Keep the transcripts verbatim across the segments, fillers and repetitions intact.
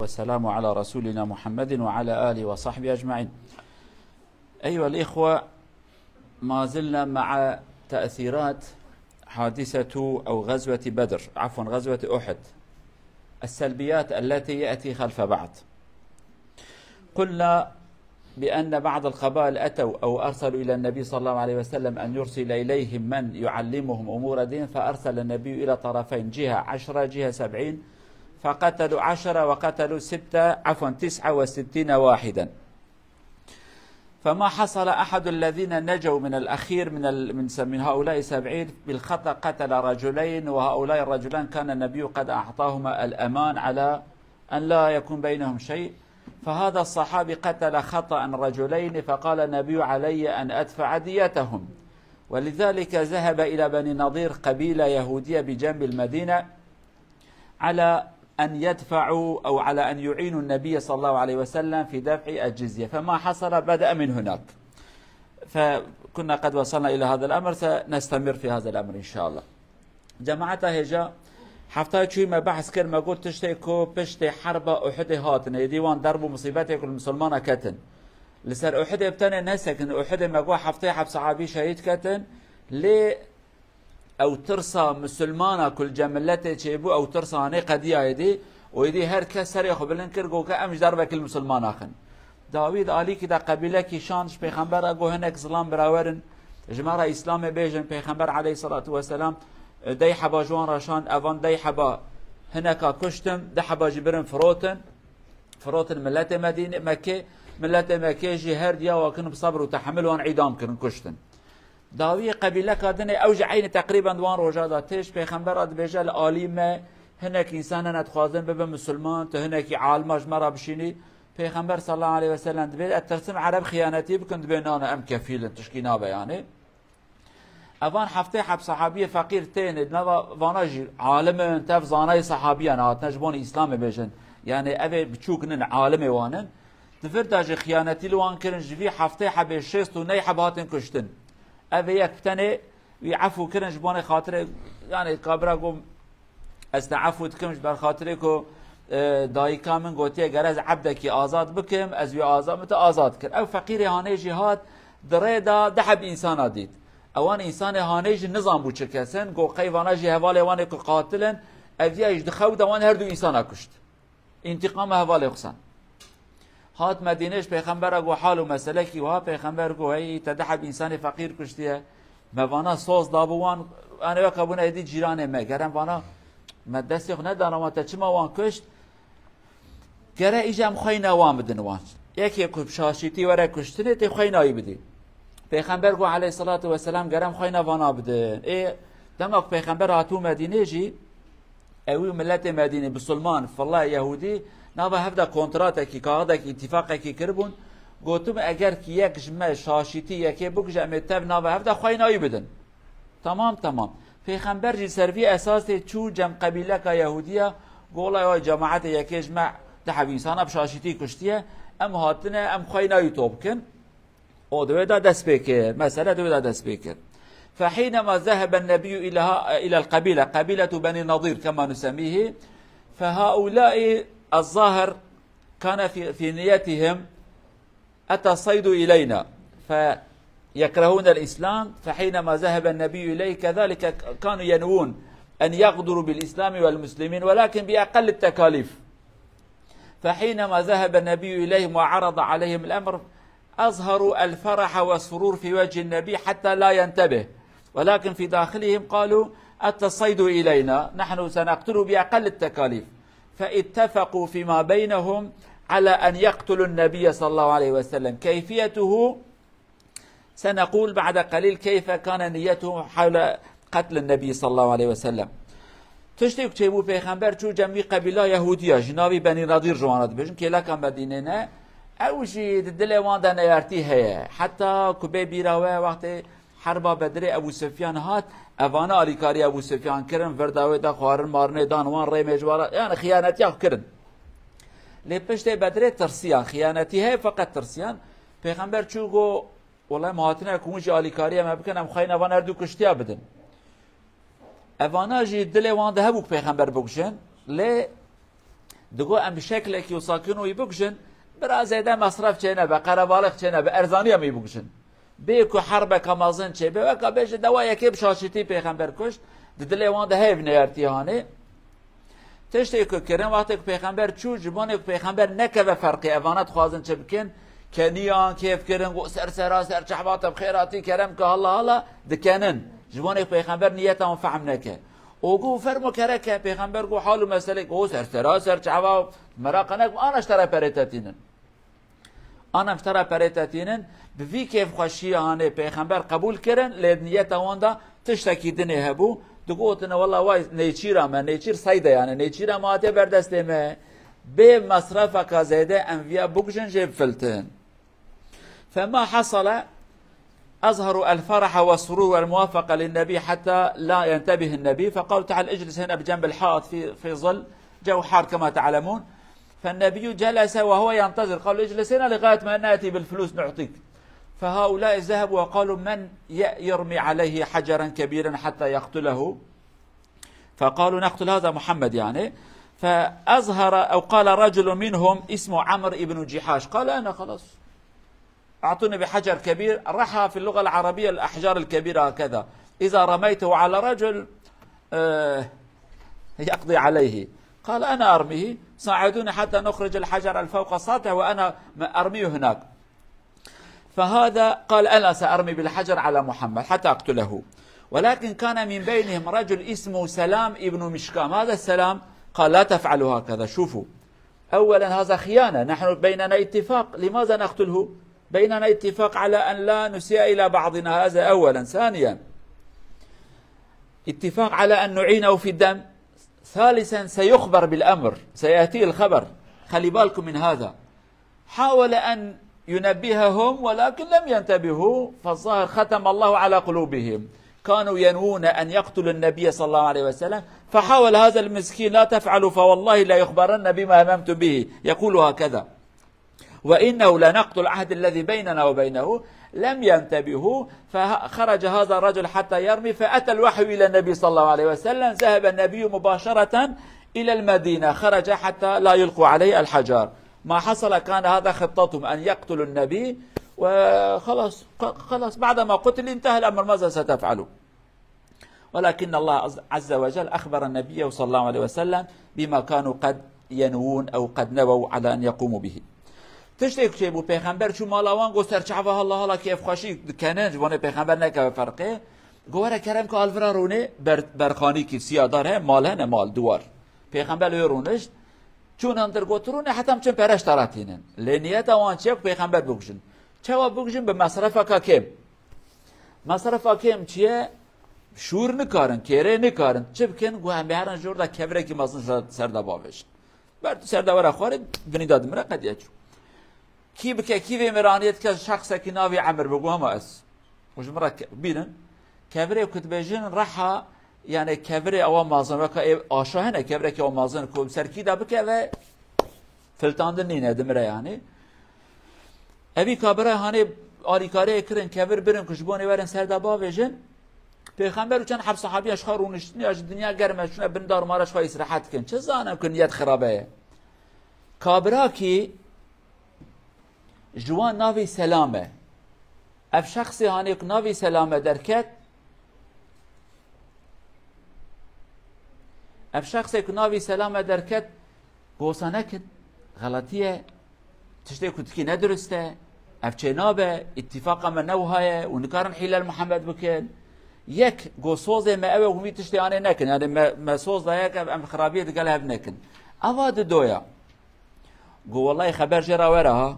والسلام على رسولنا محمد وعلى آله وصحبه أجمعين. أيها الإخوة، ما زلنا مع تأثيرات حادثة أو غزوة بدر، عفوا، غزوة أحد، السلبيات التي يأتي خلف بعض. قلنا بأن بعض القبائل أتوا أو أرسلوا إلى النبي صلى الله عليه وسلم أن يرسل إليهم من يعلمهم أمور دين، فأرسل النبي إلى طرفين، جهة عشرة، جهة سبعين، فقتلوا عشرة وقتلوا ستة، عفوا، تسعة وستين واحدا. فما حصل أحد الذين نجوا من الأخير من ال-، من س-، من هؤلاء سبعين بالخطأ قتل رجلين، وهؤلاء الرجلان كان النبي قد أعطاهما الأمان على أن لا يكون بينهم شيء، فهذا الصحابي قتل خطأ رجلين، فقال النبي: علي أن أدفع ديتهم. ولذلك ذهب إلى بني نضير، قبيلة يهودية بجنب المدينة، على أن يدفعوا أو على أن يعينوا النبي صلى الله عليه وسلم في دفع الجزية، فما حصل بدأ من هناك. فكنا قد وصلنا إلى هذا الأمر، سنستمر في هذا الأمر إن شاء الله. Cemaeta hêja, hefta çûyî me behs kir, me got tiştê ku piştê herba Uhudê hatine, êdî wan derb û musîbetê ku li misilmana ketin. Li ser Uhudê bi tenê nesekin, Uhudê me got heftê heb sahabî şehîd ketin, lê ew tirsa misilmana ku li cem miletê çêbû, ew tirsa hanê qediya êdî, û êdî her kes serê xwe bilind kir, got ke em ji derbekî li misilmana xin. Dawî di alîkî de qebîlekî şan ji pêxembera got hinek zilam birawer in, ji me re îslamê bêjin, pêxember aleyhisselatu vesselam, e, dey heba ji wan re şan, evan dey heba hineka kuştin, di heba jî birin firotin, firotin miletê Medîne, Mekkê, miletê Mekkê jî her diya wa kin bi sebr û tehemil wan îdam kirin, kuştin. Dawiyê qebîleka din ê, ew jî eynî teqrîben di wan roja de tê, ji pêxembera dibêje li alî me hinek însan hene dixwazin bibin misilman, tu hinekî alima ji me re bişînî. Pêxember sallallahu aleyhi ve sellem dibê, ez tirsim ereb xiyanetî bikin, dibê nana, em kefîl in, tişkî nabe yanê. Evan heftê heb sahabiyê feqîr tên, ê di nava vana jî alim in, tev zanayê sahabiyan hatine ji bonê Îslamê bêjin. Yanê ev ê biçûk nin, alimê wan in. Di vir de jî xiyanetî li wan kirin, ji vî heftê hebê şêst û ney heb hatin kuştin. Ev ê yek bi tenê wî efû kirin ji bonê xatirê, yanê kabira got, ez te efû dikim ji ber xatirê ku, e, dayika min gotiye ger ez ebdekî azad bikim, ez wî azad, min te azad kir. Ew feqîrê hanê jî hat, di rê de di heb însana dît. Ewan însanê hanê jî nizan bû çi kes in, got qey vana jî hevalê wan ê ku qatil in, ev diya jî di xew de wan her du însana kuşt. Întîqama hevalê xwe san. Hat Medînê, ji pêxembera got hal û meselekî wiha, pêxember got hey, te di heb însanê feqîr kuştiye. Me vana soz dabû wan, anê weka bûne êdî cîranê me. Gerem vana me destê xwe nedana wan, te çima wan kuşt? Gere îca em xweyna wan bidin wan. Yekê ku bi şaşîtî were kuştinê, tê xweyna wî bidî. Pêxember got aleyhisselatu vesselam, gere em xweyna vana bidin. Ê, dema ku pêxember hatibû Medînê jî, ew û miletê Medînê, misilman, filla Yehûdî, nava hev de kontratekî, kaxidekî, îtîfaqekî kiribûn. Gotim, eger ki yek ji me şaşîtî yekê bikuje, em ê tev nava hev de xweyna wî bidin. Tamam, tamam. Pêxember jî ser vî esasê çû cem qebîleka Yehûdiya, got, wela, wê cemaetê yekê ji me di heb însana bi şaşîtî kuştiye, em hatine, em xweyna wî top bikin. O di wê de dest pê kir. Mesele di wê de dest pê kir. فحينما ذهب النبي إلى، إلى القبيلة، قبيلة بني النضير كما نسميه، فهؤلاء الظاهر كان في، في نيتهم أتى الصيد إلينا فيكرهون الإسلام، فحينما ذهب النبي إليه كذلك كانوا ينوون أن يغدروا بالإسلام والمسلمين، ولكن بأقل التكاليف. فحينما ذهب النبي إليهم وعرض عليهم الأمر، أظهروا الفرح والسرور في وجه النبي حتى لا ينتبه، ولكن في داخلهم قالوا: أتى الصيد إلينا، نحن سنقتله بأقل التكاليف. فاتفقوا فيما بينهم على أن يقتلوا النبي صلى الله عليه وسلم. كيفيته سنقول بعد قليل كيف كان نيته حول قتل النبي صلى الله عليه وسلم. Tiştê ku çêbû, pêxember çû cem wî qebîla Yehûdiya, ji navî Benî Nedir ji wan re dibêjin, kêleka Medînê ne. Ew jî di dilê wan de neyartî heye. Heta ku bê bîra we, wextê herba Bedrê Ebû Sufyan hat, evana alîkarî Ebû Sufyan kirin, virda wê de xwarin marinê dan wan, rê mêj wan re, yani xiyanetiya xwe kirin. Lê piştê Bedrê tirsiyan, xiyanetî heye, feqet tirsiyan. Pêxember çû got, wela em hatine ku hûn jî alîkariya me bikin, em xweyna van her du kuştiya bidin. Evana jî dilê wan de hebû ku pêxember bikujin, lê Digo em bi şeklekî û sakin wî bikujin, bira zêde mesref çênebe, qerebalix çênebe, erzanî em wî bikujin. Bê ku herbeke mezin çêbe, weka bêje dewa yekê bi şaşîtî pêxember kuşt, di dilê wan de heyv neyartî hanê. Tiştê ku kirin, wextê ku pêxember çû, ji bonê ku pêxember nekeve ferqê, evana dixwazin çi bikin, keniyan, kêf kirin, got, "Ser sera, ser çehba te bi xêr hatî, kerem ke, hala, hala," dikenin. Ji bonê ku pêxember niyeta wan fehm neke. O got, "Fermo kereke," pêxember got, "Hal û meselek," o, "Ser sera, ser çehba, meraq nek, ana ji te re perê te tînin." Ana ji te re perê te tînin, bi vî kêfxweşiya hanê pêxember qebûl kirin, lê di niyeta wan de tiştekî dinê hebû. Digotine, "Wela way nêçîra me, nêçîr seyde yani, nêçîra me hatiye ber destê me. Bê mesrefeka zêde em viya bikujin jê bifiltin." فما حصل أظهروا الفرح والسرور والموافقة للنبي حتى لا ينتبه النبي، فقالوا: "تعال اجلس هنا بجنب الحائط في، في ظل، جو حار كما تعلمون." فالنبي جلس وهو ينتظر، قالوا: "اجلس هنا لغاية ما نأتي بالفلوس نعطيك." فهؤلاء ذهبوا وقالوا: "من ي-، يرمي عليه حجرا كبيرا حتى يقتله؟" فقالوا: "نقتل هذا محمد"، يعني. فأظهر أو قال رجل منهم اسمه عمرو بن جحاش، قال: "أنا خلاص، أعطوني بحجر كبير"، رحى في اللغة العربية الأحجار الكبيرة هكذا، إذا رميته على رجل، آه، يقضي عليه. قال: "أنا أرميه، ساعدوني حتى نخرج الحجر الفوق السطح وأنا أرميه هناك." فهذا قال: "أنا سأرمي بالحجر على محمد حتى أقتله." ولكن كان من بينهم رجل اسمه سلام ابن مشكام. هذا السلام قال: "لا تفعلوا هكذا، شوفوا، أولا هذا خيانة، نحن بيننا اتفاق، لماذا نقتله؟ بيننا اتفاق على أن لا نسيء إلى بعضنا، هذا أولا. ثانيا، اتفاق على أن نعينه في الدم. ثالثا، سيخبر بالأمر، سيأتي الخبر، خلي بالكم من هذا." حاول أن ينبههم ولكن لم ينتبهوا، فالظاهر ختم الله على قلوبهم. كانوا ينوون أن يقتلوا النبي صلى الله عليه وسلم، فحاول هذا المسكين: "لا تفعلوا، فوالله ليخبرن بما هممتم به، يقول هكذا، وإنه لنقض العهد الذي بيننا وبينه." لم ينتبهوا، فخرج هذا الرجل حتى يرمي، فأتى الوحي إلى النبي صلى الله عليه وسلم، ذهب النبي مباشرة إلى المدينة، خرج حتى لا يلقوا عليه الحجر. ما حصل كان هذا خطتهم، أن يقتلوا النبي وخلاص، خلاص بعدما قتل انتهى الأمر، ماذا ستفعلوا؟ ولكن الله عز وجل أخبر النبي صلى الله عليه وسلم بما كانوا قد ينوون أو قد نووا على أن يقوموا به. Tiştê ku çêbû, pêxember çû mala wan, got, "Ser çava, hala, hala, kêfxweşî dikene, ji wanê pêxember nekeve ferqê." Got, "Were kerem ke alvira rûnê ber-, berxanîkî siyadar he, mal hene, mal, duwar." Pêxember lê rûnişt, çûn hindir, got, "Rûnê heta em çin pere ji te re tînin." Lê niyeta wan çi ye ku pêxember bikujin. Çawa bikujin? Bi mesrefeka kêm. Mesrefa kêm çi ye? Şûr nikarin, kêrê nikarin. Çi bikin? Got, "Em ê herin jor de kevirekî mezin ser, ser de bavêjin." Ber tu ser de were xwarê, binî de dimire, qediye çû. Kî bike, kî vê mêraniyê dike, şexsekî navê Emir bigû, hema ez. Û ji min re ke-, bînin. Kevirê ku dibêjin reha, yani kevirê ewa mazin, weka ê aşa hene, kevirekî ewa mazin ku bi ser kî de bikeve, filtandin nîne, dimire yani. Evî kabira hanê alîkariyê kirin, kevir birin ku ji bonê werin ser de bavêjin. Pêxember û çend heb sahabiya ji xwe rûniştin ya ji dinya germ e, çûne bin dar mara ji xwe îsrehet dikin. Çi zanin ku niyet xirabe ye? Kabirakî ji wan navê Selam e. Ev şexsê hanê ku navê Selam e derket, ev şexsê ku navê Selam e derket, gosa nekin, xeletî ye, tiştê ku dikî ne dirust e, ev çê nabe, îtîfaqa me ne wiha ye û nikarin hîle li Mihemed bikin. Yek, go sozê me ew e, hûn vî tiştê anê nekin. Yani me, me soz daye ke em xirabiyê digel hev nekin. Eva didoya. Go, "Wellahî xeber jê re were ha.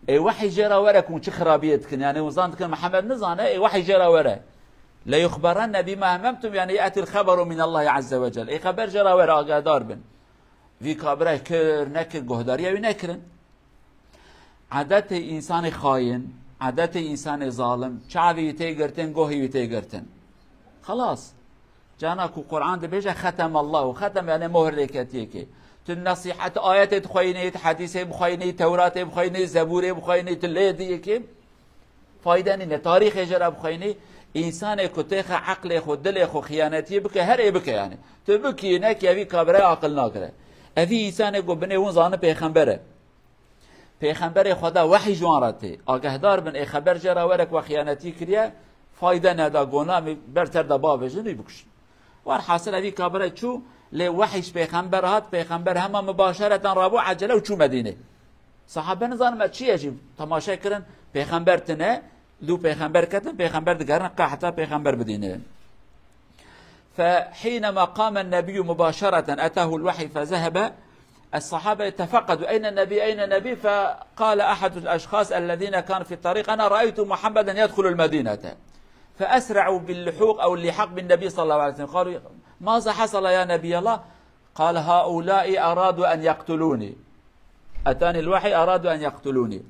Ê wehî jê re were ku hûn çi xirabiyê dikin. Yani hûn zan dikin Mihemed nizane, ê wehî jê re were. Leyuxberenne bima hememtum, yani ye'til xeberu minallahi azze ve cel. Ê xeber jê re were, agahdar bin." Vî kabirek kir, nekir, guhdariya wî nekirin. Edetê însanê xayin, edetê însanê zalim, çavê wî tê girtin, gohê wî tê girtin. Xelas. Cana ku Quran dibêje, "Xetemallahu", xetem yani mohr lê ketiye kê. Tu nesîhet, ayetê dixweyinî, tu hedîsê bixweyinî, Tewratê bixweyinî, Zebûrê bixweyinî, tu lê diyê kê. Fayde nîne. Tarîxê jê re bixweyinî, însanê ku têxe eqlê xwe, dilê xwe xiyanetiyê bike, her ê bike yani. Tu bikî, nekî, evî kabire aqil nakire. Evî însanê ku binê hûn zanin pêxember e. Pêxemberê Xweda wehî ji wan re tê. Agehdar bin, ê xeber jê re were ku we xiyanetî kiriye, fayde neda, gona em ê ber ser de bavêjin û bikuşin. Werhasil evî kabire çû, lê wehî ji pêxember hat, pêxember hema mibaşeretan rabû, ecele û çû Medînê. Sahabe nizanim me çi ye jî, temaşe kirin, pêxember tine, dû pêxember ketin, pêxember digerin, qe heta pêxember bidînin. فحينما قام النبي مباشرة أتاه الوحي فذهب الصحابة يتفقدوا: "أين النبي؟ أين النبي؟" فقال أحد الأشخاص الذين كانوا في الطريق: "أنا رأيت محمدا يدخل المدينة." فأسرعوا باللحوق أو اللحاق بالنبي صلى الله عليه وسلم. قالوا: "ماذا حصل يا نبي الله؟" قال: "هؤلاء أرادوا أن يقتلوني. أتاني الوحي أرادوا أن يقتلوني."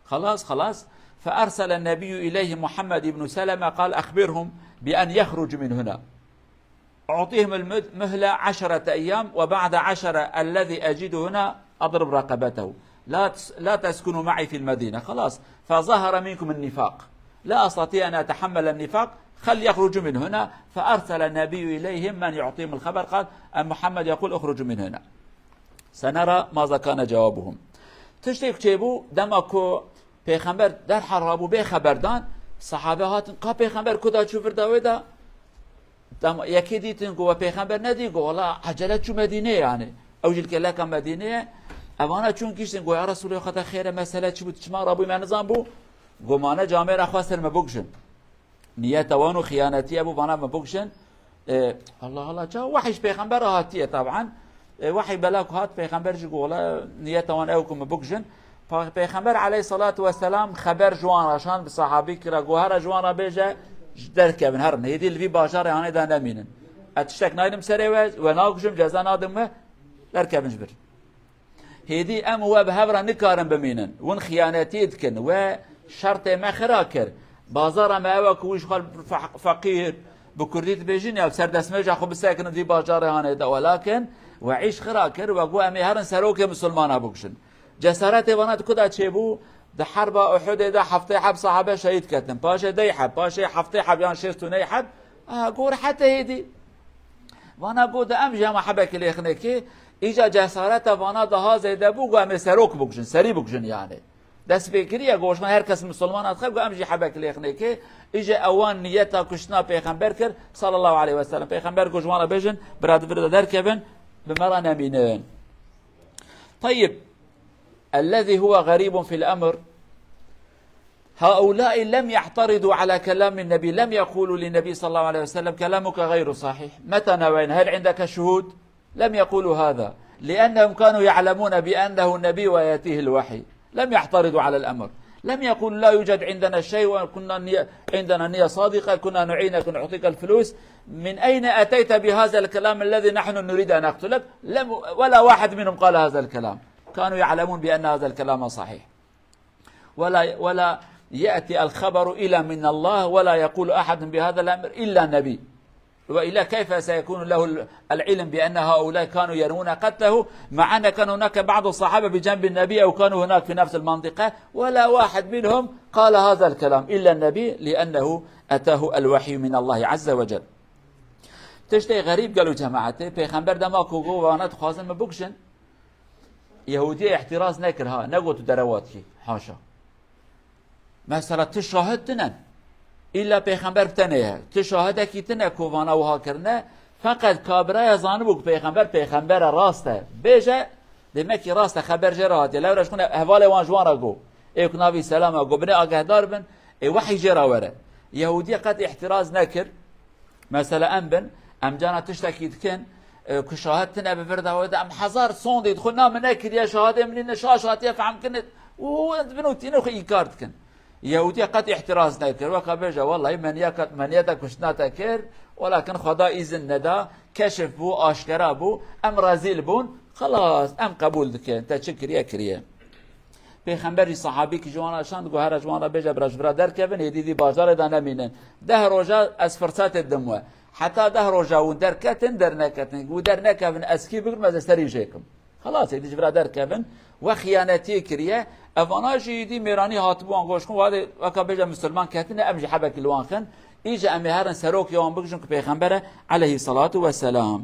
خلاص، خلاص. فأرسل النبي إليه محمد بن سلمة، قال: "أخبرهم بأن يخرج من هنا. أعطيهم المد-، مهلة عشرة أيام، وبعد عشرة الذي أجد هنا أضرب رقبته. لا تس-، لا تسكنوا معي في المدينة." خلاص، فظهر منكم النفاق. لا أستطيع أن أتحمل النفاق، خل يخرجوا من هنا. فأرسل النبي إليهم من يعطيهم الخبر، قال: "محمد يقول: اخرجوا من هنا." سنرى ماذا كان جوابهم. Tiştek çêbû, dema ku pêxember derhal rabû bê xeberdan, sahabe hatin, ka pêxember ku da çû vir da wê da, dema yekê dîtin ku we pêxember nedî, ku wela ecele çû Medînê yani. Ew jî li keleka Medînê ye. Evana çûn giştin, ku ya Resulê Xweda xêre mesele çi bû, çima rabû me nizan bû, ku mane camêra xwe ser me bikujin. Niyeta wan û xiyanetî hebû, vana me bikujin. E, Allah Allah, ça wehî ji pêxember re hatiye taban. E, wehî bela ku hat, pêxember jî got, wela niyeta wan ew ku me bikujin. Pa-, pêxember aleyhissalatu vesselam xeber ji wan re şand, bi sahabî kira, got, here ji wan re bêje, ji derkevin, herin. Hêdî li vî bajarê hanê de nemînin. Ez tiştek naynim serê we, we nakujim, ceza nadim we, derkevin ji vir. Hêdî em û we bi hev re nikarin bimînin. Win xiyanetî dikin. We şertê me xira kir. Bazara me ew e ku wî ji xwe fe-, feqîr, bi kurdî dibêjin ya, bi ser destmêja xwe bisekinin vî bajarê hanê de. Welakin we îş xira kir, we got em ê herin serokê misilmana bikujin. Cesaretê vana di ku de çêbû? Di herba Uhudê de heftê heb sahabe şehîd ketin. Paşê dey heb, paşê heftê heb yan şêst û ney heb, aha, got heta hêdî. Vana got, de em jî hema hebekî lêxinekê, îca cesareta vana daha zêde bû, got em ê serok bikujin, serî bikujin yani. Dest pê kiriye, got, her kes misilman dixe, got em jî hebekî lêxinekê, îca ewan niyeta kuştina pêxember kir, sallallahu aleyhi ve sellem. Pêxember got ji wan re bêjin, bira di vir de derkevin, bi me re nemînin. Tayyib, الذي هو غريب في الأمر، هؤلاء لم يعترضوا على كلام النبي، لم يقولوا للنبي صلى الله عليه وسلم: "كلامك غير صحيح، متى نوينا؟ هل عندك شهود؟" لم يقولوا هذا، لأنهم كانوا يعلمون بأنه النبي ويأتيه الوحي، لم يعترضوا على الأمر، لم يقولوا: "لا يوجد عندنا شيء، وكنا نية، عندنا نية صادقة، كنا نعينك ونعطيك الفلوس، من أين أتيت بهذا الكلام الذي نحن نريد أن نقتلك؟" لم، ولا واحد منهم قال هذا الكلام. كانوا يعلمون بأن هذا الكلام صحيح. ولا، ولا يأتي الخبر إلا من الله، ولا يقول أحد بهذا الأمر إلا النبي. وإلا كيف سيكون له ال-، العلم بأن هؤلاء كانوا ينوون قتله، مع أن كان هناك بعض الصحابة بجنب النبي أو كانوا هناك في نفس المنطقة، ولا واحد منهم قال هذا الكلام إلا النبي، لأنه أتاه الوحي من الله عز وجل. Tiştê xerîb gelo cemaetê, pêxember dema ku got, vana dixwazin min bikujin, Yehûdiyê îhtiraz nekir ha, negot tu derewat kî. Haşa. Mesela ti şahid tine. Îlla pêxember bi tenê ye. Ti şahidekî tine ku vana wiha kirine. Feqet kabiraya zanibû ku pêxember, pêxembere rast e. Bêje, demek ki rast e, xeber jê re hatiye. Lewra ji xwe hevalê wan ji wan re got. Ê ku navî Selam e, got, binê agehdar bin, ê wehî jê re were. Yehûdiyê qet îhtiraz nekir. Mesela em bin, em cana tiştekî dikin, e, ku şahid tine bi vir de, em hezar sondê dixwin, na min nekiriye, şahidê min nîne, şaş hatiye fehmkirin, û em dibin û tînin xwe înkar dikin. Yehûdiye qet îhtiraz nekir, weka bêje, wellahî me niyeta, me niyeta kuştina te kir, welakin Xweda îzin neda, keşif bû, aşkera bû, em rezîl bûn, xelas, em qebûl dikin, te çi kiriye, kiriye. Pêxember jî sahabîkî ji wan re şand, got, here ji wan re bêje, bira ji vira derkevin, hêdî dî bajarê de nemînin. Deh roja ez firsetê didim we. Heta deh roja hûn derketin, derneketin. Hûn dernekevin, ez kî bigirim, ez ê serî jê kim. Xelas, hêdî ji vira derkevin. We xiyanetiyê kiriye. Evana jî dî mêranî hatibû wan goşxin, wadê weka bêje misilman ketine, em jî hebekî li wan xin. Îje em ê herin serokê wan bikujin ku pêxember e, aleyhî salatu weselam.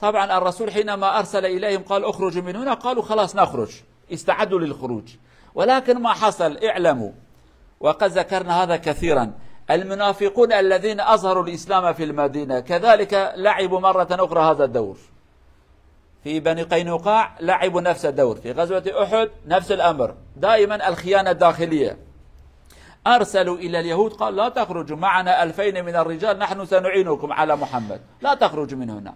طبعا الرسول حينما أرسل إليهم قال: "اخرجوا من هنا"، قالوا: "خلاص نخرج"، استعدوا للخروج. ولكن ما حصل، اعلموا، وقد ذكرنا هذا كثيرا، المنافقون الذين أظهروا الإسلام في المدينة كذلك لعبوا مرة أخرى هذا الدور. في بني قينقاع لعبوا نفس الدور، في غزوة أحد نفس الأمر، دائما الخيانة الداخلية. أرسلوا إلى اليهود، قال: "لا تخرجوا معنا ألفين من الرجال، نحن سنعينكم على محمد، لا تخرجوا من هنا".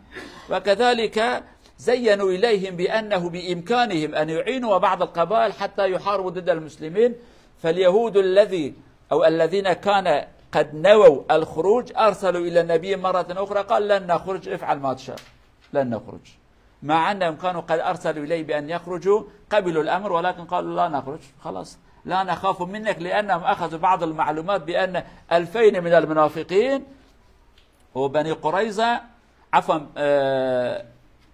وكذلك زينوا إليهم بأنه بإمكانهم أن يعينوا بعض القبائل حتى يحاربوا ضد المسلمين. فاليهود الذي، أو الذين كان قد نووا الخروج، أرسلوا إلى النبي مرة أخرى، قال: "لن نخرج، افعل ما تشاء، لن نخرج". مع أنهم كانوا قد أرسلوا إليه بأن يخرجوا، قبلوا الأمر، ولكن قالوا: "لا نخرج، خلاص، لا نخاف منك"، لأنهم أخذوا بعض المعلومات بأن ألفين من المنافقين وبني قريظة، عفوا، آه،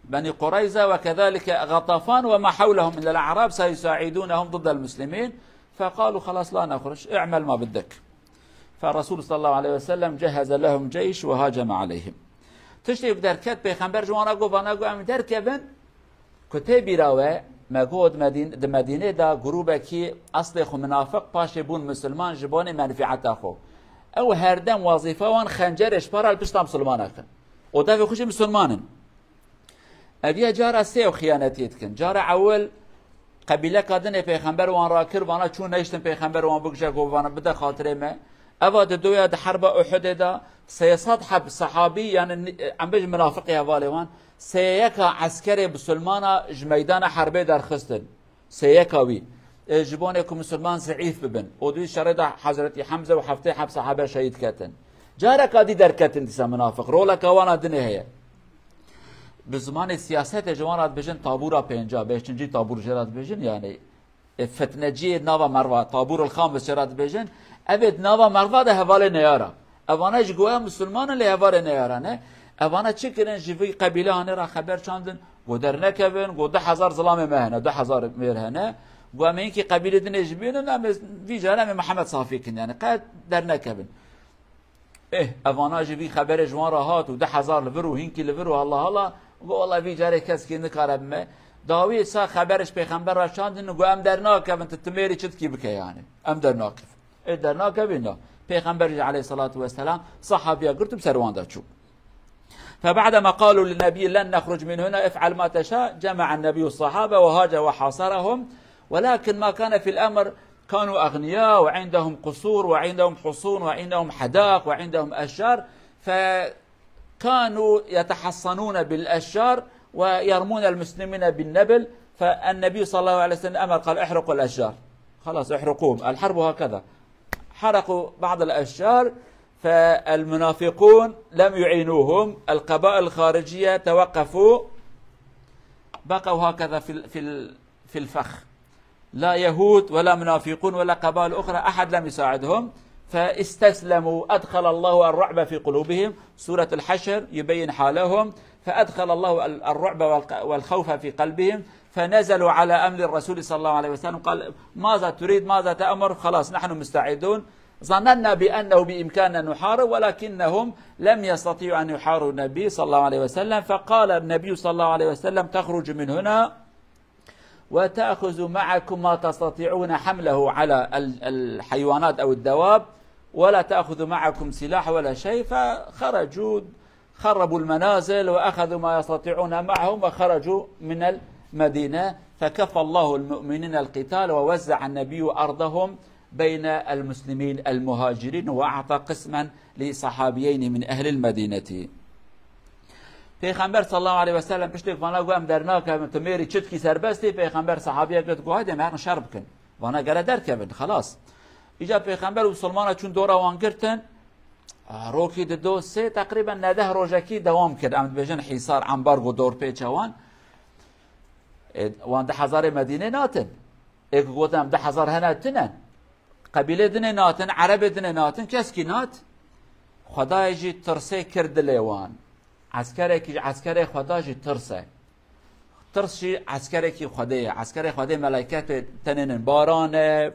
بني قريظة وكذلك غطفان وما حولهم من الأعراب سيساعدونهم ضد المسلمين، فقالوا: "خلاص، لا نخرج، اعمل ما بدك". فالرسول صلى الله عليه وسلم جهز لهم جيش وهاجم عليهم. Tiştê ku derket, Pêxember ji wan re got, vana got: "Em derkevin." Ku tê bîra we, me got, Medîn-, di Medînê de grûbekî eslê xwe minafiq, paşê bûn misilman ji bonê menfîeta xwe. Ew herdem wezîfa wan xencerê ji para li pişta misilmana kin. Û devê xwe jî misilman in. Ev ya cara sê ew xiyanetiyê dikin. Cara ewil, qebîleka din ê Pêxember wan rakir, vana çûn nehiştin Pêxember wan bikuje, got, vana bide xatirê me. Eva di doya di herba Uhudê de sê sed heb sehabî, yani ni-, em bêjin minafiqê hevalê wan, sêyeka eskerê bisilmana ji meydana herbê derxistin. Sêyeka wî. E, ji bonê ku misilman zeîf bibin. Û di şerê de Hezretî Hemze û heftê heb sehabe şehîd ketin. Careka dî derketin dîsa minafiq. Roleka wana dinê heye. Bi zimanê siyasetê ji wan re dibêjin tabûra pênca, beşincî tabûr jê re dibêjin, yani, e, fitneciyê nava merva, tabûr el xamis jê re dibêjin. Ev ê di nava merva de hevalê neyara. Evana ji goya misilman in lê hevalê neyara ne. Evana çi kirin, ji vî qebîle hanê re xeber çandin, got dernekevin, got du hezar zilamê me hene, du hezar mêr hene. Got em ê hinkî qebîlê dinê jî bînin, em ê vî carê em ê Mihemed safî kin, yani qet dernekevin. Eh, evana jî vî xeberê ji wan re hat û du hezar li vir û hinkî li vir û Allah Allah. Got, "Wela vî carê keskî nikare bime." Dawî sa xeberê ji Pêxember re çandin, got, "Em dernakevin, tu timêrî çi dikî bike yani. Em dernakevin." Ê dernakevin na. Pêxember jî aleyhissalatu vesselam sahabiya girt û bi ser wan de çû. فبعدما قالوا للنبي: "لن نخرج من هنا، افعل ما تشاء"، جمع النبي الصحابة وهاجم وحاصرهم، ولكن ما كان في الأمر، كانوا أغنياء وعندهم قصور وعندهم حصون وعندهم حدائق وعندهم أشجار، فكانوا يتحصنون بالأشجار ويرمون المسلمين بالنبل، فالنبي صلى الله عليه وسلم أمر، قال: "احرقوا الأشجار، خلاص احرقوهم، الحرب هكذا". حرقوا بعض الأشجار، فالمنافقون لم يعينوهم، القبائل الخارجية توقفوا، بقوا هكذا في ال-، في ال-، في الفخ. لا يهود ولا منافقون ولا قبائل أخرى، أحد لم يساعدهم، فاستسلموا، أدخل الله الرعب في قلوبهم، سورة الحشر يبين حالهم، فأدخل الله ال-، الرعب والق-، والخوف في قلبهم، فنزلوا على أمر الرسول صلى الله عليه وسلم، قال: "ماذا تريد؟ ماذا تأمر؟ خلاص، نحن مستعدون. ظننا بأنه بإمكاننا أن نحارب، ولكنهم لم يستطيعوا أن يحاربوا النبي صلى الله عليه وسلم، فقال النبي صلى الله عليه وسلم: تخرج من هنا وتأخذ معكم ما تستطيعون حمله على ال-، الحيوانات أو الدواب، ولا تأخذ معكم سلاح ولا شيء". فخرجوا، خربوا المنازل وأخذوا ما يستطيعون معهم وخرجوا من المدينة، فكفى الله المؤمنين القتال ووزع النبي أرضهم بين المسلمين المهاجرين وأعطى قسما لصحابيين من أهل المدينة. Pêxember sallallahu aleyhi ve sellem piştê ku vana got, "Em dernakevin, tu mêrî çitkî serbestî", Pêxember sahabiye girt, got, "Haydi, em herin şer bikin. Vana gere derkevin, xelas." Îca Pêxember û Musulmana çûn dora wan girtin, a, rokî dido sê, teqrîben neh deh rojekî dewam kir. Em dibêjin hîsar, ambargo, dorpêça wan. Ê, wan du hezarê Medînê natin. Ê ku gotin em du hezar hene tune. Qebîlê dinê natin, Erebê dinê natin, keskî nat. Xwedayê jî tirsê kir dilê wan. Eskerekî ji eskerê Xweda jî tirs e. Tirs jî eskerekî Xwedê ye. Eskerê Xwedê meleketê tenê nin. Baran e,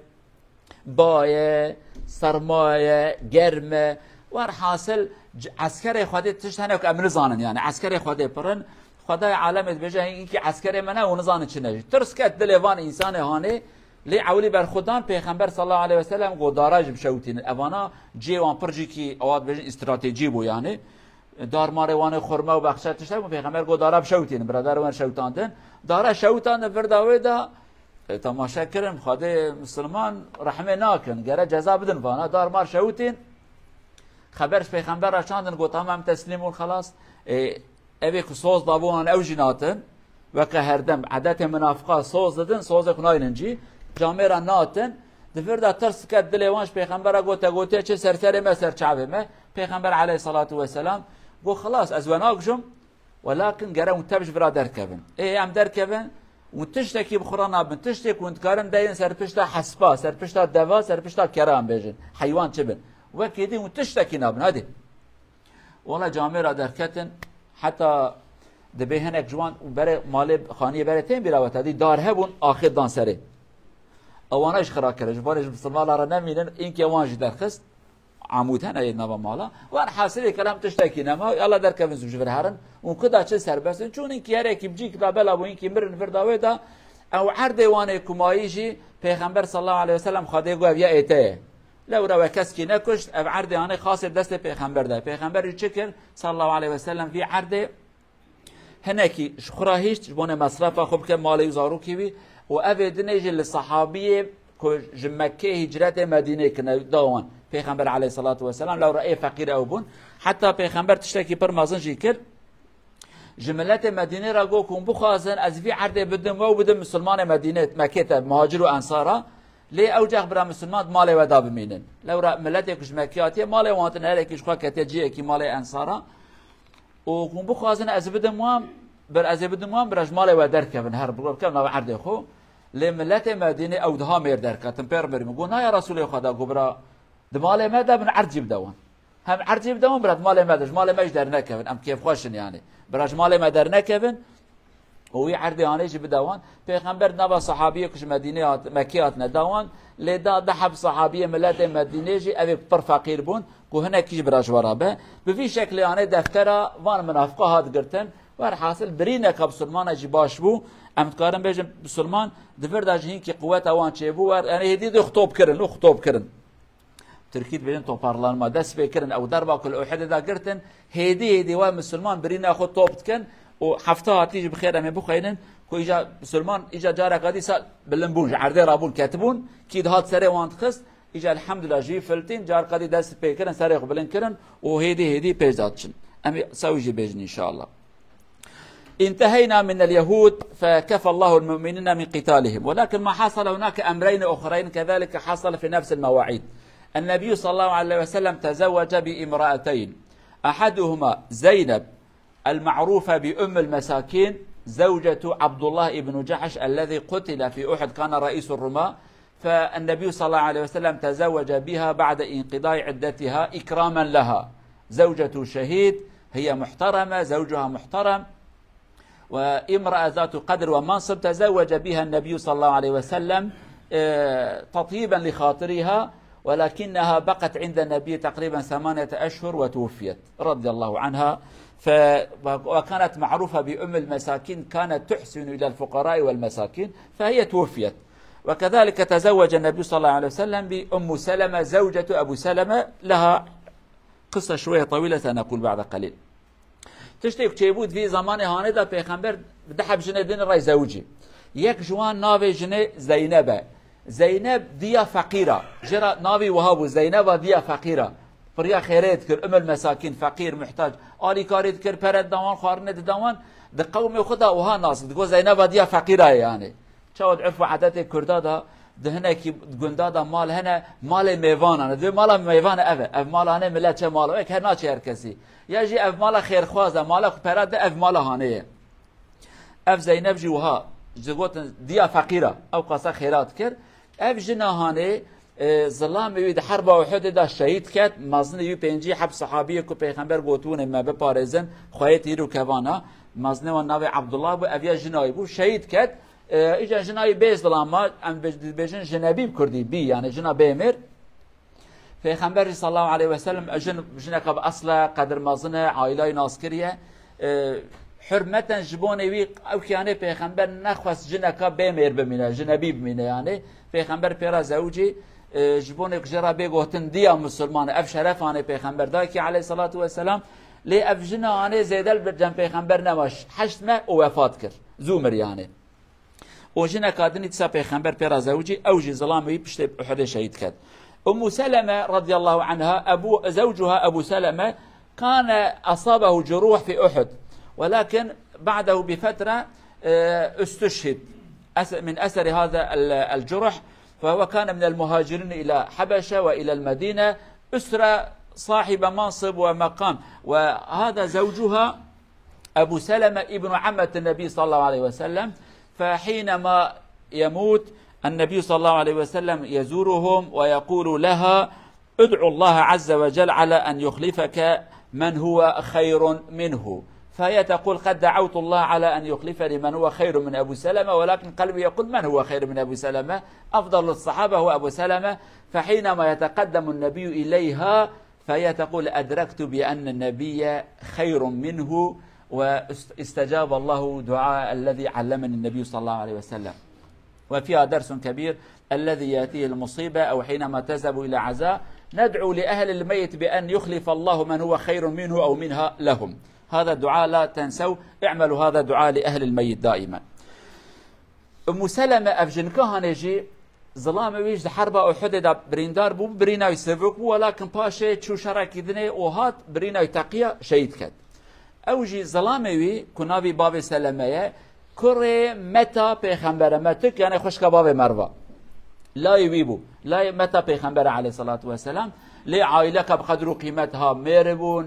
ba ye, serma ye, germ e. Werhasil, c-, eskerê Xwedê tişt hene ku em nizanin, yani eskerê Xwedê pir in. Xwedayê alemê dibêje, hinkî eskerê me ne û nizanin çi ne jî. Tirs ket dilê van însanê hanê, lê ewilî berxwedan, Pêxember sallallahu aleyhi ve sellem got, dara jî bişewitînin. Evana cihê wan pir jîkî, ewa dibêjin, îstratejî bû yani. Dar marê wan ê xurme û bexçe tiştek bû, Pêxember got, dara bişewitînin, birader wan şewitandin. Dara şewitandin, vir da wê de, e, temaşe kirin, Xwedê Misilman rehmê nakin, gere ceza bidin vana, dar mar şewitîn. Xeber ji Pêxember re çandin, got, tamam, em teslîm bûn, xelas. E, evê ku soz dabû wan, ew jî natin. Weke herdem, edetê minafiqa soz didin, sozê xwe naynin cî. Camêra natin. Di vir de tirs ket dilê wan, ji Pêxembera got, te gotiye çi, ser serê me, ser çavê me? Pêxember aleyhissalatu vesselam got, xelas, ez we nakujim, welakin gere hûn tev ji vira derkevin. Ê, em derkevin, hûn tiştekî bi xwe re nabin, tiştê ku hûn dikarin deynin ser pişta hespa, ser pişta deva, ser pişta kera em bêjin, heywan çi bin. Wekî dî hûn tiştekî nabin, hadi. Wala camêra derketin, heta dibê hinek ji wan berê malê xaniyê berê tên bîra we, te dî dar hebûn, axê dan serê. Ewana jî xira kirin, ji bo rê ji misilmana re nemînin, înkê wan jî derxist. Amûd hene yê nava mala. Wan hasilê kelam tiştekî nema, yala derkevin zû ji vir herin. Û ku da çi serbest in, çûn înkî herekî bicîk da bela bû, înkî mirin vir da wê da. Ew erdê wan ê kumayî jî Pêxember sallallahu aleyhi ve sellem Xwedê got, ev ya ê te ye. Lewra we keskî nekuşt, ev erdê anê xasê destê Pêxember de. Pêxember jî çi kir? Sallallahu aleyhi ve sellem vî erdê hinekî ji xwe re hişt, ji bo ne mesrefa xwe bike, malê wî, zarokê wî, û evê dinê jî li sehabiyê ku ji Mekkê hicretê Medînê kirine da wan. Pêxember aleyhissalatu vesselam, lewra ê feqîr ew bûn. Heta Pêxember tiştekî pir mezin jî kir. Ji miletê Medînê re got, hûn bixwazin ez vî erdê bidim we û bidim misilmanê Medînê, Mekkê te, muhacir û ensara. Lê ew cax bira misilman di malê we da bimînin. Lewra miletê ku ji Mekkê hatiye, malê wan tine, herekî ji xwe ketiye cihekî malê ensara. Û hûn bixwazin ez bidim wan, bir ez ê bidim wan, bira ji malê we derkevin, her bi bikin nava erdê xwe. Lê miletê Medînê ew diha mêr derketin, pêr mirî min. Got, na ya Resûlê Xweda, got, bira di malê me de bin, erd jî bide wan. Hem erd jî bide wan, bira di malê me de, ji malê me jî dernekevin, em kêfxweş in yani. Bira ji malê me dernekevin, û wî erdê anê jî bide wan. Pêxember nava sahabiyê ku ji Medînê hat, Mekkê hatine da wan, lê da deh heb sahabiyê miletê Medînê jî, evê pir feqîr bûn, ku hinekî jî bira ji we re be. Bi vî şeklê anê deftera van minafiqa hat girtin. Werhasil birîneka bisilmana jî baş bû. Em dikarin bêjin bisilman di vir de jî hinkî quweta wan çêbû. Wer, yani hêdî dê xwe top kirin, û xwe top kirin. Tirkî dibêjin toparlanma, dest pê kirin, ew derba ku li Uhudê de girtin, hêdî hêdî we misilman birîna xwe top dikin û hefta hatî jî bi xêr em ê bixweynin ku îca misilman îca careka dîsa bilind bûn, ji erdê rabûn ketibûn, kî dihat serê wan dixist, îca elhamdulillah ji wî filtîn, careka dî dest pê kirin, serê xwe bilind kirin û hêdî hêdî pêş de diçin. Em ê sewî jî bêjin înşallah. انتهينا من اليهود فكفى الله المؤمنين من قتالهم، ولكن ما حصل هناك أمرين أخرين كذلك حصل في نفس المواعيد. النبي صلى الله عليه وسلم تزوج بامرأتين، أحدهما زينب المعروفة بأم المساكين زوجة عبد الله بن جحش الذي قتل في أحد، كان رئيس الرماة، فالنبي صلى الله عليه وسلم تزوج بها بعد انقضاء عدتها إكراما لها. زوجة شهيد، هي محترمة، زوجها محترم، وامرأة ذات قدر ومنصب تزوج بها النبي صلى الله عليه وسلم، آه، تطييبا لخاطرها، ولكنها بقت عند النبي تقريبا ثمانية أشهر وتوفيت رضي الله عنها. ف-، وكانت معروفة بأم المساكين، كانت تحسن إلى الفقراء والمساكين، فهي توفيت. وكذلك تزوج النبي صلى الله عليه وسلم بأم سلمة زوجة أبو سلمة، لها قصة شوية طويلة سنقول بعد قليل. Tiştê ku çêbû di vî zemanê hanê de, Pêxember bi du heb jinê din re zewicî. Yek ji wan navê jinê Zeyneb e. Zeyneb diya feqîra. Jê re navî wiha bû, Zeyneba diya feqîra. Piriya xêrê dikir, umul mesakîn, feqîr, muhtac. Alîkarî dikir, pere dida wan, xwarinê dida wan. Di qewmê xwe de wiha nas, digot Zeyneba diya feqîra ye yani. Çawa di urf û edetê Kurda de, di hinekî gunda de mal hene, malê mêvanan e. Divê mala mêvan ev e. Ev mala hanê milet çe mala, wek her naçe her kesî. Ya jî ev mala xêrxwaz e, mala ku pera de, ev mala hanê ye. Ev Zeyneb jî wiha, ji gotin diya feqîra, ew qasa xêra dikir. Ev jina hanê, e, zilamê wî di herba Uhudê de şehîd ket, mezinê wî pêncî heb sahabiyê ku Pêxember gotibûnê me biparêzin, xweyê tîr û kevana, mezinê wan navê Abdullah bû, ev ya jina wî bû, şehîd ket. E, îca jina wî bê zilama, em dibêj-, dibêjin jinebî bi kurdî, bî, yani jina bêmêr. Pêxember jî sallallahu aleyhi ve sellem, jin, jineka bi esle, qedir mezin e, aîlayî nas kiriye. E, Hurmeten ji bonê wî ew kî yanê pêxember nexwest jineka bê mêr bimîne, jinebî bimîne yanê. Pêxember pê re zewicî, e, ji bonê ku jê re bê gotin diya misilman, ev şeref anê pêxember dayikî aleyhissalatu vesselam. Lê ev jina anê zêde li cem pêxember nema, heşt meh û wefat kir. Zû mir yanê. Û jineka dinî dîsa pêxember pê re zewicî, ew jî zilamê wî piştê Uhudê şehîd ket. Ummu Seleme radiyallahu anha, Ebu, zewcuha Ebu Seleme, كان أصابه جروح في أحد، ولكن بعده بفترة، آه، استشهد أس-، من أثر هذا ال-، الجرح، فهو كان من المهاجرين إلى حبشة وإلى المدينة، أسرة صاحب منصب ومقام، وهذا زوجها أبو سلمة ابن عمة النبي صلى الله عليه وسلم، فحينما يموت النبي صلى الله عليه وسلم يزورهم ويقول لها: ادعوا الله عز وجل على أن يخلفك من هو خير منه. فهي تقول: قد دعوت الله على أن يخلفني من هو خير من أبو سلمة، ولكن قلبي يقول: من هو خير من أبو سلمة؟ أفضل الصحابة هو أبو سلمة. فحينما يتقدم النبي إليها، فهي تقول: أدركت بأن النبي خير منه، واستجاب الله دعاء الذي علمني النبي صلى الله عليه وسلم. وفيها درس كبير: الذي يأتيه المصيبة أو حينما تذهب إلى عزاء، ندعو لأهل الميت بأن يخلف الله من هو خير منه أو منها لهم. هذا الدعاء لا تنسوا، اعملوا هذا الدعاء لأهل الميت دائما. Ummu Seleme, ev jinka hanê jî, zilamê wî ji herba Uhudê de birîndar bû, birîna wî sivik bû, welakin paşê çû şerekî dinê û hat, birîna wî teqiya, şehîd ket. Ew jî zilamê wî, ku navî bavê Seleme ye, kurê Meta pêxember e. Metik, yanê xwişka bavê Merva. Layê wî bû. Layê Meta pêxember e aleyhissalatu vesselam. Lê aîleka bi qedr û qîmet ha mêr bûn.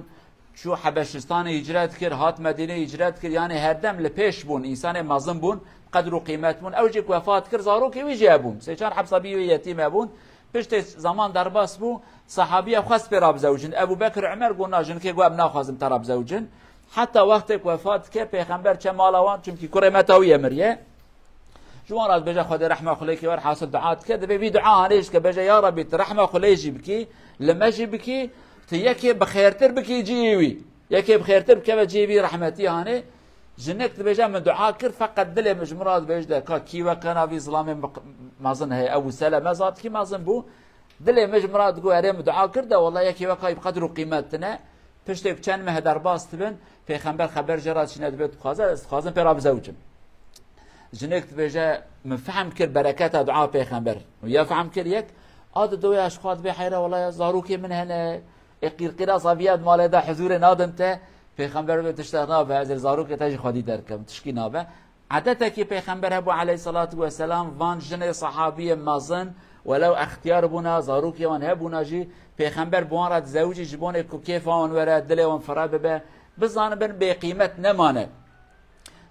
Çû Hebeşistanê hicret kir, hat Medînê hicret kir. Yanê herdem li pêş bûn, însanê mezin bûn, qedr û qîmet bûn. Ew jî ku wefat kir, zarokê wî jî hebûn. Sê çar heb sebî wê yetîm hebûn. Piştê zaman derbas bû, sahabiya xwest pê re bizewicin. Ebu Bekir, Umer got: "Na, jinekê got em naxwazin te re bizewicin." Heta wextê ku wefat dike, pêxember çe mala wan, çimkî kurê Meta wî ye miriye. Ji wan re dibêje: "Xwedê rehma xwe lê kê." Werhasil dua dike, divê vî dua hanê jî dike, bêje: "Ya Rebî, tu rehma xwe lê jî bikî, li me jî bikî, tu yekê bi xêrtir bikî cihê wî. Yekê bi xêrtir bikeve cihê vî rehmetî hanê." Jinik dibêje: "Min dua kir, feqet dilê min ji min re dibêje de, ka kî weke navî zilamê mi-, mezin heye, Ebu Seleme zatkî mezin bû. Dilê min ji min re digot, erê, min dua kir de, wela yekê weka wî bi qedr û qîmet tine." Piştê ku çend meh derbas dibin, pêxember xeber jê re çîne, dibê: "Dixwaze, ez dixwazim pê re bizewicim." Jinik dibêje: "Min fehm kir bereketa dua pêxember." Ya fehm kir yek, a di doya ji xwe dibê: "Heyra, wela ya zarokê min hene, ê qîrqîra saviya di malê de huzûrê nadim te." Pêxember bê: "Tiştek nabe, ez ê zarokê te jî xwedî derkim, tişkî nabe." Edetekî pêxember hebû aleyhissalatu vesselam, van jinê sahabiyê mezin, welew extiyar bûna, zarokê wan hebûna jî, pêxember bi wan re dizewicî ji bonê ku kêfa wan were, dilê wan fire bibe, bizanibin bêqîmet nemane.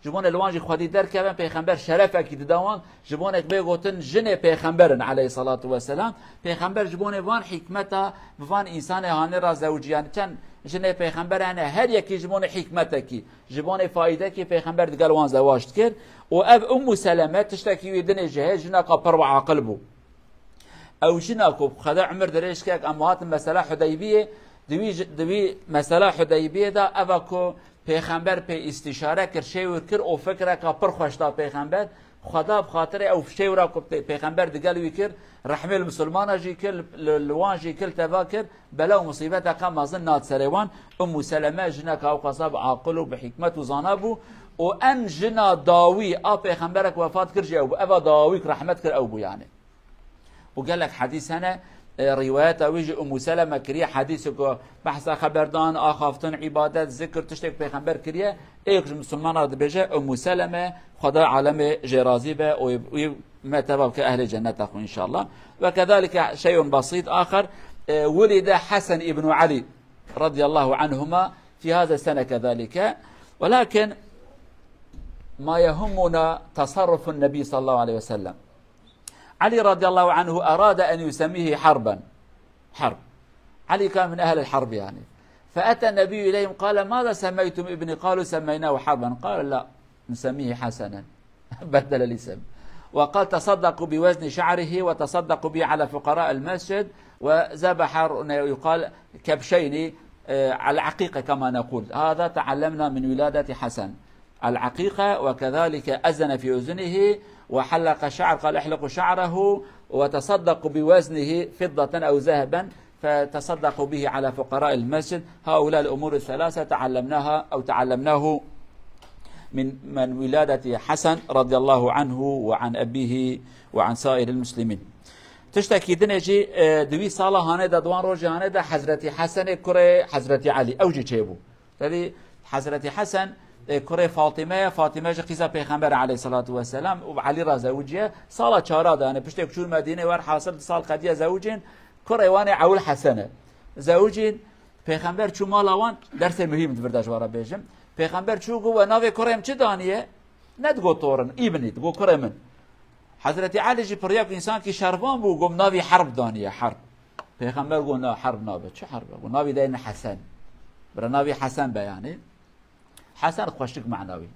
Ji bonê li wan jî xwedî derkevin, pêxember şerefekî dida wan, ji bonek bê gotin jinê pêxember in aleyhissalatu vesselam. Pêxember ji bonê van hikmeta bi van însanê hanê re zewicî. Yanî çend jinê pêxember hene, her yekî ji bonê hikmetekî, ji bonê faîdekî pêxember digel wan zewac dikir. Û ev Ummu Seleme tiştekî wî dinê jî heye, jineka pir aqil bû. Ew jina ku Xweda umir dirêj kek, em hatin mesela Hudeybiyê, di wî ji-, di wî mesela Hudeybiyê de eva ku pêxember pê îstîşare kir, şêwir kir û fikreka pir xweş da pêxember. Xweda bi xatirê ew şêwra ku pê-, pêxember digel wî kir, rehmê li misilmana jî kir, li, li wan jî kir, teva kir, bela û musîbeteke mezin nat serê wan. Ummu Seleme jineka ew qasa bi aqil û bi hikmet û zana bû û en jina dawî a pêxemberek wefat kir jî ew bû. Eva dawî ku rehmet kir ew bû yanî. Û gelek hedîs hene, e, rîwayeta wî ji Ummu Seleme kiriye, hedîsê ku behsa xeberdan, axaftin, îbadet, zikir, tiştê ku pêxember kiriye, ê ku ji misilmana dibêje Ummu Seleme, Xweda alemê jê razî be û wî me teva bike ehlê cenneta xwe înşallah. Ve kedalike şeyun besît axer, e, wulide Hesen îbnu Elî radiyallahu anhuma fi haza sene kedalike. Welakin ma yehumuna tasarrufun Nebî sallallahu aleyhi ve sellem. علي رضي الله عنه أراد أن يسميه حربا. حرب. علي كان من أهل الحرب يعني. فأتى النبي إليهم قال: "ماذا سميتم ابني؟" قالوا: "سميناه حربا." قال: "لا، نسميه حسنا." بدل الاسم. وقال: "تصدقوا بوزن شعره وتصدقوا به على فقراء المسجد." وذبح، يقال، كبشين، آه، على العقيقة كما نقول. هذا تعلمنا من ولادة حسن. العقيقة، وكذلك أذن في أذنه وحلق شعر، قال: "احلقوا شعره وتصدقوا بوزنه فضة أو ذهبا، فتصدقوا به على فقراء المسجد". هؤلاء الأمور الثلاثة تعلمناها أو تعلمناه من، من ولادة حسن رضي الله عنه وعن أبيه وعن سائر المسلمين. Tiştekî dinê jî, e, di wî sala hanê de, di wan rojê hanê de Hezretî Hesenê kurê Hezretî Elî, ew jî çêbû. Tevî Hezretî Hesen, e, kurê Fatîme ye, Fatîme jî qîza Pêxember aleyhissalatu vesselam û Elî re zewiciye. Sala çara de, yani piştê ku çûn Medînê, werhasil di sal qediye zewicîn, kurê wan ê Ewil Hesen e. Zewicîn, Pêxember çû mala wan, dersê muhîm di vir de ji we re bêjim. Pêxember çû got, "We navê kurê min çi daniye?" Nedigot torin, îbnî, digot kurê min. Hezretî Elî jî piriya ku însankî şervan bû, got, "Navî Herb daniye, Herb." Pêxember got, "Na, Herb nabe." "Çi Herb e?" Got, "Navî deyne Hesen." Bira navî Hesen be yani. Hesen xweşik manawî.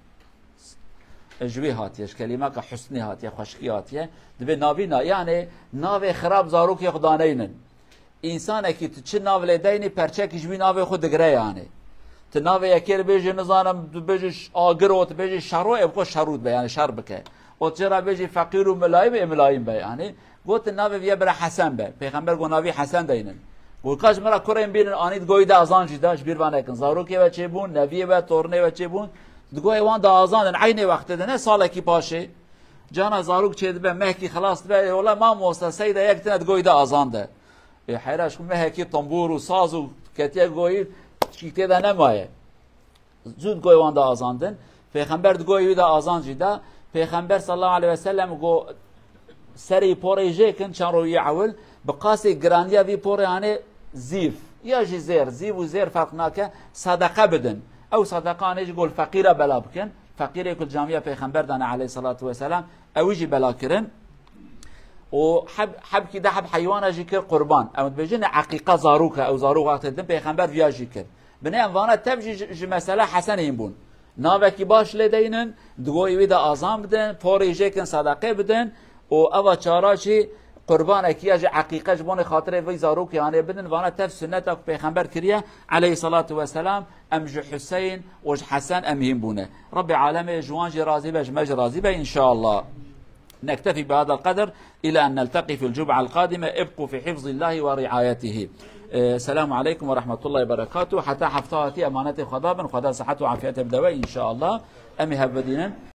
Ji wî hatiye, ji kelîmeka husnî hatiye, xweşikî hatiye. Dibê navî na, yani navê xirab zarokê xwe daneynin. Însanekî tu çi nav lê deynî, perçekî ji wî navê xwe digire yani. Tu navê yekê li bêjî, nizanim, tu bêjî ş-, agir û tu bêjî şero, ê bi xwe şerû dibe yani şer bike. Û tu jê re bêjî feqîr û milayim, ê milayim be yani. Got, "Navê vî ye bira Hesen be." Pêxember got, "Navî Hesen deynin." Got, "Ka ji min re kurên bînin anî digoyî de azan jî da, ji bîr ve nekin. Zarokê ve çêbûn, neviyê ve, tornê ve çêbûn. Digoyê wan da azan din, eynê wextê de, ne salekî paşê." Cana zarok çêdibe, mehkî xilas dibe, "Ê wela mamosta, seyda yek tine digoyî de azan de." Ê heyra, ji xwe mehekî tembûr û saz û ketiye goyî, tişkî tê de nemaye. Zû digoyê wan de azan din. Pêxember digoyê wî de azan jî da. Pêxember sallallahu aleyhi ve sellem got, "Serê porê jê kin, çend rojî ewil, bi qasê giraniya vî porê anê zîv. Ya jî zêr, zîv û zêr ferq nake, sedeqe bidin. Ew sedeqe anê jî got feqîra bela bikin." Feqîrê ku li camiya Pêxember dane aleyhissalatu vesselam, ew jî bela kirin. Û heb, hebkî de heb heywana jî kir qurban. Ew dibêjin eqîqa zaroka, ew zarok wextê din Pêxember viya jî kir. Binê em vana tev jî ji, ji mesela Hesen hîn bûn. Navekî baş lê deynin, digoyê wî de azan bidin, porê jê kin sedeqê bidin û eva çara jî qurbanekî ya jî eqîqe ji bonê xatirê vî zarokê anê bidin. Vana tev sunneta ku Pêxember kiriye aleyhissalatu vesselam, em ji Huseyn û ji Hesen em hîn bûne. Rabbê alemê ji wan jî razî be, ji me jî razî be înşallah. نكتفي بهذا القدر إلى أن نلتقي في الجمعة القادمة. ابقوا في حفظ الله ورعايته. Ee, Selamu aleykum ve rahmetullahi ve berekatuhu. Heta hefta hatî emanetê Xweda bin. Xweda sihet û afiyetê bide we înşallah. Em ê hev bidînin.